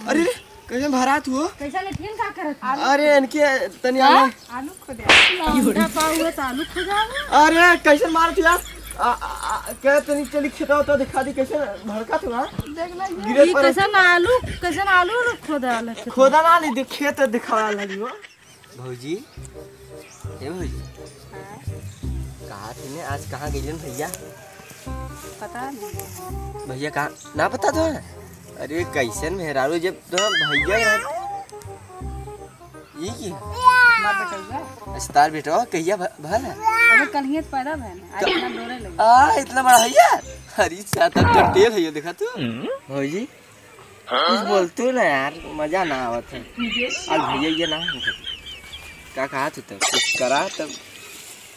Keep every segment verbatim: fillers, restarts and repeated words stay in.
अरे रे, कैसन भरात हो? कैसन लेठियन का करत हो? अरे इनके तनी का? आला। आलू खोदे। लौंडा पाऊ है तो आलू खोदावा। अरे कैसन मारत हो यार? आ, आ, आ, कह तनी चली खेतवा तो दिखा दी कैसे भड़कत हो, हाँ? देख ना ये। गिरे ई पर कैसन आलू, कैसन आलू खोदाला खेत में? खोदा ना, नहीं देख खेत दिखावा लगी हो। भौजी, ए भौजी, हाँ? कहा थी ने आज कहाँ गइलन भैया? पता नहीं। भैया कहाँ, ना पता तो है? अरे कैसन मेहरारू जब तो भैया रह-, ये की? हमार बेटवा। अस्तार बेटवा, कहिया भ-, भल है? अबे कल ही तो पैदा भैन, आज क-, इतना डोरे लगे। आ, इतना बड़ा है यार? अरे सात आठ टन तेल है ये, देखा तू? भौजी, कुछ बोलतू ना यार, मजा ना आवत है। आज भैया ये ना है। का कहा तू तब? कुछ करा तब,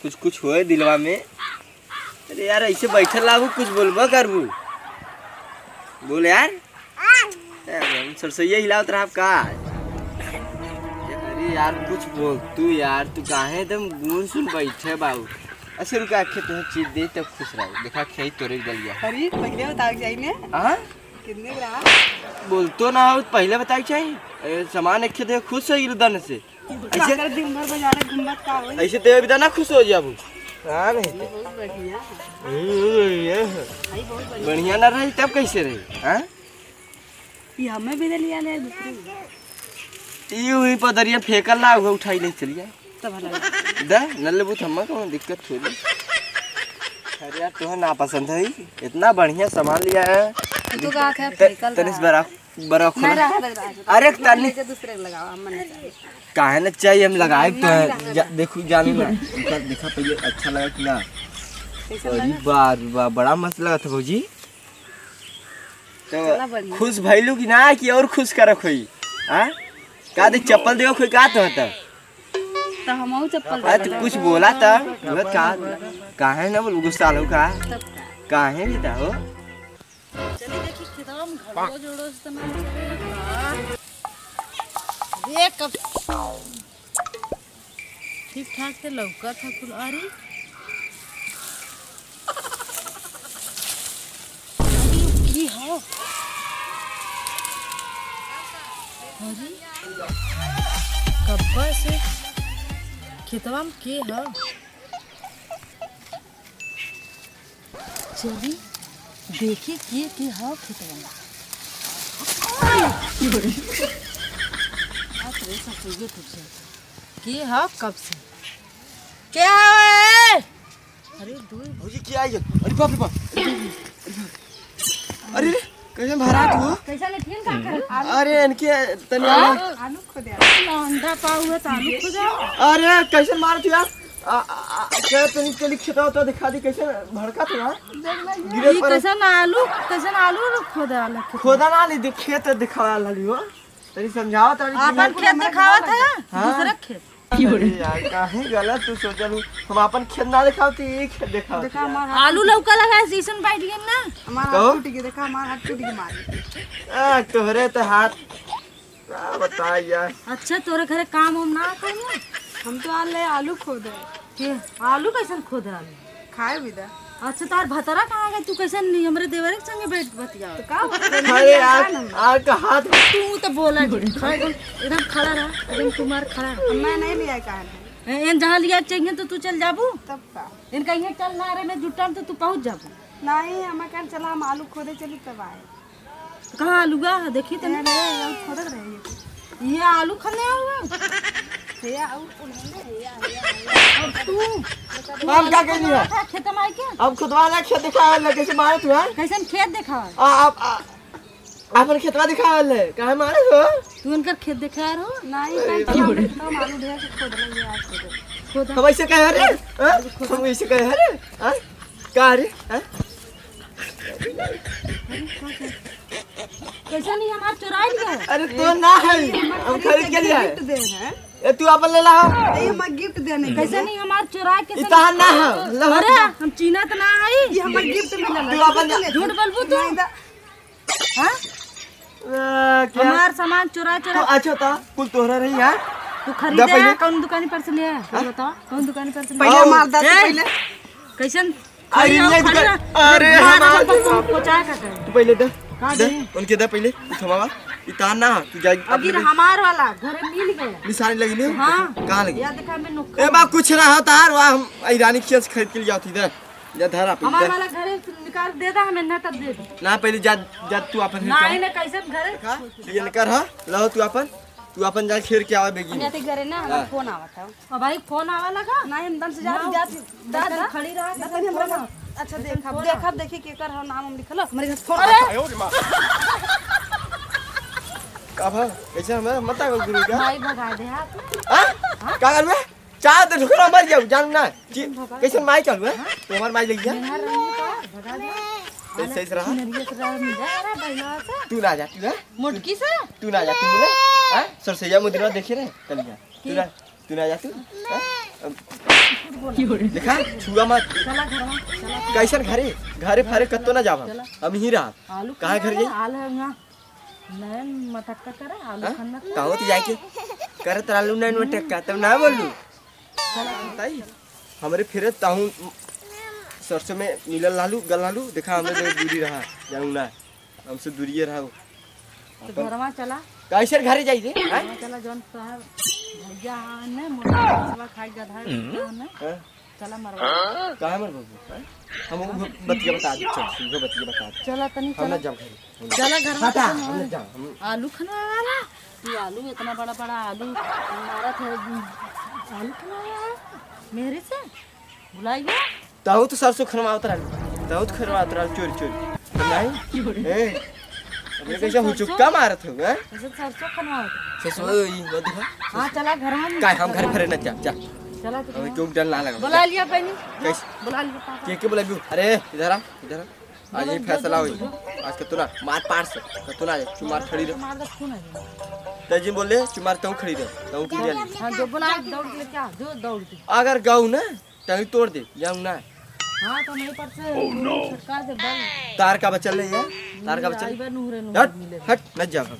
कुछ, कुछ होए दिलवा में। अरे यार, ऐसे बैठल लाबू, कुछ बोलबा करबू? बोल यार। ए, हम सरसैया हिलावत रहब का? अरे यार, कुछ बोलतू यार, तू काहे एकदम गुन सुन बैठे बाबू? अच्छा रुका, आखे तुम्हें चीज दे तब खुश रहो। देखा खेई तोरे दलिया। अरे पहिले बताओ जाई ने। हाँ? कितने ग्राम? बोलतो ना हो, पहिले बताई चाहिए। ए, सामान एक दे, खुश हो इरुदन से। ऐसे काकर दिन भर बाजार घूमत का होई? ऐसे देवे बिदा ना खुश हो जाबू। हाँ, नहीं तो। बहुत बढ़िया। हम्म, ये है। भाई, बहुत बढ़िया। बढ़िया ना रही तब कैसे रही? हाँ? ये हमें भी दे लिया ले दूसरे। ई वहीं पर दरिया फेंकल ला, वो उठाई ले चलिया। तब भला। दे, न लेबू तो हम्मा कौनो दिक्कत थोड़ी। अरे यार, तोहे ना पसंद है, इतना बढ़िया सामान लिया है। तू तो कहा था, ते-, फेंकल तनिस रहा। बड़ा, बड़ा नहीं खुला। रहा, रहा, रहा। अरे, तू तनी ले जा, दूसरे को लगाओ, हम नहीं चाहिए। काहे न चाहिए, हम लगाए तो नहीं, है। नहीं, जा, नहीं। देखू, जानू ना, देखा, देखा पहले अच्छा लगा कि ना? कैसा अरे लगा? बा-, बा-, बड़ा मस्त लगा था भौजी। तो चला बढ़िया। खुश भइलू कि ना, कि और खुश करक होई? हाँ? का दे, चप्पल देवे कोई का तो हता? तो हमहू चप्पल अरे, देवे। तो कुछ बोला था, बोलत का? काहे ना बोलू, गुस्सा लो का? तब का? काहे नहीं था हो? चली देखी खेतवा में घड़ो जोड़ो से तो ना चले। ये कब ठीक ठाक से लौकत है कुल। अरे, अरे, की हो? अरे, कब्बा से खेतवा में के हो? चली, देखी के, के हव खेतवा में। बाप रे, सब चीजें पूछे। के हव, कब से? के हव, ए? अरे, दूर। भौजी, के आई है? अरे, बाप रे, बाप। अरे, अरे, अरे, कैसे भरा तू? कैसा लेठियन का कर? अरे, इनके तनी हाँ? आलू खोदे। लौंडा पाऊ है तो आलू खोदे। अरे, कैसे मारत हो यार? आ, आ, आ, क्या तनी चली खेतवा तो दिखा दी, कैसे भड़का तू यार? देख ना ये। गिरे ई पर कैसन आलू, कैसन आलू खोदे वाला खेत? खोदा ना, नहीं, देख, खेत दिखावा लागी हो। तनी समझावा, तनी आपन खेत दिखावत है, हाँ। दूसरा खेत। अरे यार, काहे गलत तू सोचल हूँ? हम आपन खेत ना देखावती, ई खेत देखावती देखा यार। हमार हाथ आलू लौका लगा है, सीसन बैठ गए ना। हमार हाथ कहो? टूट गया, देखा हमार हाथ टूट गया मारी। आ, तोहरे तो हाथ, का बताई यार। अच्छा, तोरे घरे काम हम ना करिए? हम तो आ ले आलू खोदे। के? आलू कैसन खोदे आलू? खाए भी दा। अच्छा, तार भतरा कहाँ गए? तू कैसे नहीं हमरे देवरे के संगे बैठ के बतियाओ? तो का बात है? अरे यार, यार, का हाथ तू तो बोला जी। खड़ा एकदम, एकदम खड़ा रहा, एकदम तुम्हार खड़ा रहा। मैं नहीं लिया कहा है। ए, एन जहाँ लिया चाहिए तो तू चल जाबू। तब का? इनका ये चल ना रहे, मैं जुट्टा में तो तू पहुँच जाबू। नहीं, हमें कहा चला, हम आलू खोदे चली तब आए। कहाँ आलू गा है? देखी तो ए, नहीं। नहीं, हम खोदत रहे ये। ये आलू खने आलू है। हे आऊ, उन्होंने, हे आ, हे आ, हे आ। अब तू, हम का कहनी है? था खेत में आके? अब खुदवा ना खेत दिखावे लगे, कैसे मारत हुआ? कैसन खेत दिखावे? आ, आप, आ, आपन खेतवा दिखावे ले, काहे मारत हो? तू उनकर खेत दिखा रहो? नहीं, अरे, कल तो हम, तो हम आलू ढेर से खोद लेंगे, आज खोद। खोद। हम ऐसे कहे रे? हाँ? हम ऐसे कहे रे? हाँ? का रे? हाँ? कैसे नहीं हमार चोराई लिया है? अरे तो ना है, हम खरीद के लिया है। गिफ्ट दे हैं। ए तू अपन ले ला। ये हमार गिफ्ट देने के कैसे लिए। नहीं हमार चोराई कैसे इतना ना है, लो। अरे हम चीना तो ना आई। ये हमार गिफ्ट मिला। तू अपन ले। झूठ बोलबू तू? नहीं दा- हाँ? ए, क्या? हमार सामान चोरा चोरा। तो अच्छा था, कुल तोहरा रही यार। तू खरीदे दा पहले। है, कौन दुकानी पर से ले है? हाँ? बताओ, कौन दुकानी पर से ले पहले है? मार दा, ए, पहले। कैसन अरे, खड़ी रहो, ये खड़ी दुकान, रहो। अरे, मार हमार दे, दुकान। पहुंचा का कर। तू पहले दे। का दे, दे? उनके दे पहिले, तू थमावा। ई तार ना, तू जा, अभी अपने हमार वाला घर मिल गया। निशानी लगी ले? हाँ। कहाँ लगी? या देखा, मैं नुक्कड़ ए बा, कुछ ना हो तार, वाह, हम ईरानी खेल से खरीद के ले जाती, दे। जा धर आप, हमार दे। वाला घर निकाल दे दा, हमें ना तब दे दे। ना, पहिले जा, जा तू अपन ना, घर। इन्हें कैसे घर? देखा, ये निकर हा, लो तू अपन, तू अपन जा खेल के आवा बेगी हम में। जाते घरे ना, हमार हाँ। फोन आवत है। अब भाई फोन आवा लगा। नहीं, हम दम से जा, ना, जा, जा, जा, खड़ी रहा, जा, तनी हमरा फोन। अच्छा, देखब, फोन। देखब, देखी केकर हो नाम हम लिखल। हमरे घर फोन। अरे! आयो रे माँ। का भा? कैसे हमें मत आवे गुरु का? भाई भगा दे आप। हाँ? का करबे? चाह तो ढुकरा मर जाऊ, जानू ना। जी, भगा। कैसन माई चालू है? हाँ? तो हमार माई लगी है? यहाँ रहने का, भगा दे। ऐसे, ऐसे रहा। नरिया से रहा, मिल जा, अरे, बहिना से। तू ना जा, तू ना। मोटकी से? तू ना जा, तू बोले। हाँ? सरसैया मुद्रा देखे रहे, कलिया। तू की? ना। तू ना जा तू, हाँ? अब देखा, छुआ मत। चला घरवा, चला। कैसन घरे? घरे फारे कत्तो ना जाब हम। चला। हम ही रहा। आलू कहाँ खाना घर जाई? वाला आल है ना। नैन मटक्का करे, आलू हाँ? खाना। ताहू तो जाके करत रहलू नैन मटक्का, तब ना बोलू। चला। ताई, हमरे फिरे ताहू सरसों में मिलल लालू, गल लालू, देखा हमरे से दूरी रहा, जानू ना। हमसे दूरिये रहो। तो अपन घरवा चला। कैसे घरे जाई रे? हैं? घरवा चला, जौन तोहार भैया हाँ ने, मोटा मछवा खाई गधा है, हम्म। हाँ ने। हैं? चला मरवा। काहे मर बाबू? हैं? हम वो बतिया बता दे, चल, सुबह बतिया बता दे। चला तनी हम चला। ना जाब घरे। चला घरवा हटा, चला। हम ना जाब, हम आलू खाना वाला, तू आलू इतना बड़ा बड़ा आलू मारत है, आलू खाना वाला मेरे से भुलाई गया। ताहू तो सरसों खनवावत रहल, ताहू तो खनवावत रहल चोरी चोरी। नहीं? ए, अबे कैसे हुचुक्का मारत हो, हैं? ऐसे सरसों खनवावत। सरसों, ई, वो देखा? हाँ, चला घर में। का हम घर फरे न जा, जा। चला तो अबे क्यों डर ना लगा? बुला लिया बहनी। कैसे? बुला लिया पापा। के, के बुलाइबू? अरे, इधर आ, इधर आ। आज ये फैसला होई। आज का तू ना, मार पार से, का तू ना, चुमार खड़ी रह। मार दे, खून है। तेजी बोले, चुमार तू खड़ी रह, तू की जानी। हाँ, जो बुला, दौड़ के लेके आ, जो दौड़ के। अगर गऊ ना, टांग तोड़ दे, जाऊँ ना। हाँ, तो नहीं पर से छटकार से बल। तार का बचल रही है? तार का बचल? आई बा नूरे नूरे हट, मिले। हट, न जा हम।